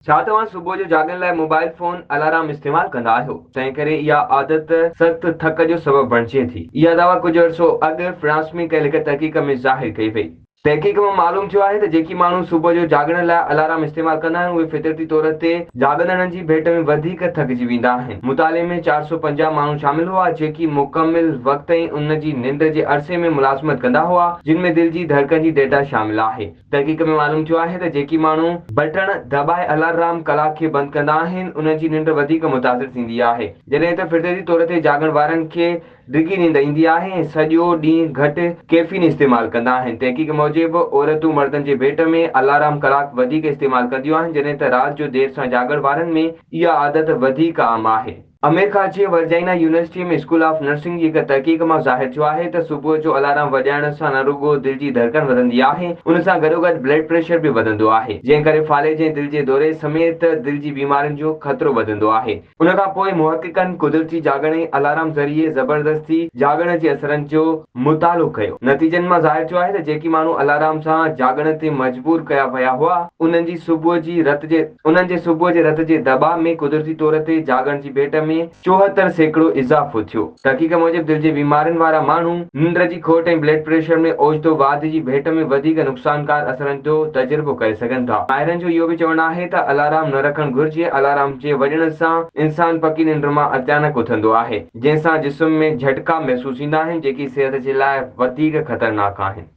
ڇا توهان صبح جو جاڳڻ لاء موبائل فون الارم استعمال ڪندا آهيو؟ تنهنڪري اها عادت سخت ٿڪ جو سبب بڻجي ٿي. اها دعويٰ ڪجهه عرصو اڳ فرانس ۾ ڪيل هڪ تحقيق ۾ ظاهر ڪئي وئي. تحقيق مان معلوم ٿيو آهي ته جيڪي ماڻهو صبح جو جاڳڻ لاء الارم استعمال ڪندا آهن اهي فطرتي طور تي جاڳندڙن جي ڀيٽ ۾ وڌيڪ ٿڪجي ويندا آهن. مطالعي ۾ 450 ماڻهو شامل هئا جيڪي مڪمل وقت ۽ ان جي ننڊ جي عرصي ۾ ملازمت ڪندا هئا جن ۾ دل جي ڌڙڪن جي ڊيٽا شامل آهي. تحقيق ۾ معلوم ٿيو آهي ته جيڪي ماڻهو بٽڻ دٻائي الارام ڪلاڪ کي بند ڪندا آهن انهن جي ننڊ وڌيڪ متاثر ٿيندي آهي جڏهن ته فطرتي طور تي جاڳڻ وارن کي ڊگهي ننڊ ايندي آهي ۽ سڄو ڏينهن گهٽ ڪيفين استعمال ڪندا آهن. تحقيق موجب عورتون مردن جي ڀيٽ ۾ الارام ڪلاڪ وڌيڪ استعمال ڪنديون آهن جڏهن ته رات جو دير سان جاڳڻ وارن ۾ اها عادت وڌيڪ عام آهي. آمريڪا جي ورجائنا يونيورسٽي ۾ اسڪول آف نرسنگ جي هڪ تحقيق مان ظاهر ٿيو آهي ته صبح جو الارام وڄائڻ سان نه رڳو دل جي ڌڙڪن وڌندي آهي ان سان گڏوگڏ بلڊ پريشر به وڌندو آهي جنهن ڪري فالج ۽ دل جي دوري سميت دل جي بيمارين جو خطرو وڌندو آهي. ان کان پوء محققن قدرتي جاڳڻ ۽ الارم ذريعي زبردستي جاڳڻ جي اثرن جو مطالعو ڪيو. نتيجن مان ظاهر ٿيو آهي ته جيڪي ماڻهو الارم سان جاڳڻ تي مجبور ڪيا ويا هئا، انهن جي صبح جي رت جي انهن جي صبح جي رت جي دٻاء ۾ قدرتي طور تي جاڳڻ جي ڀيٽ ۾ 74% اضافو ٿيو. تحقيق موجب دل جي بيمارين وارا ماڻهو ننڊ جي کوٽ ۽ بلڊ پريشر ۾ اوچتو واڌ جي ڀيٽ ۾ وڌيڪ نقصانڪار اثرن جو تجربو ڪري سگهن ٿا. ماهرن جو اهو به چوڻ آهي ته الارم نه رکڻ گهرجي، الارم جي وڄڻ سان انسان پڪي ننڊ مان اچانڪ اٿندو آهي، جنهن سان جسم ۾ جهٽڪا محسوس ٿيندا آهن، جيڪي صحت جي لاء وڌيڪ خطرناڪ آهن.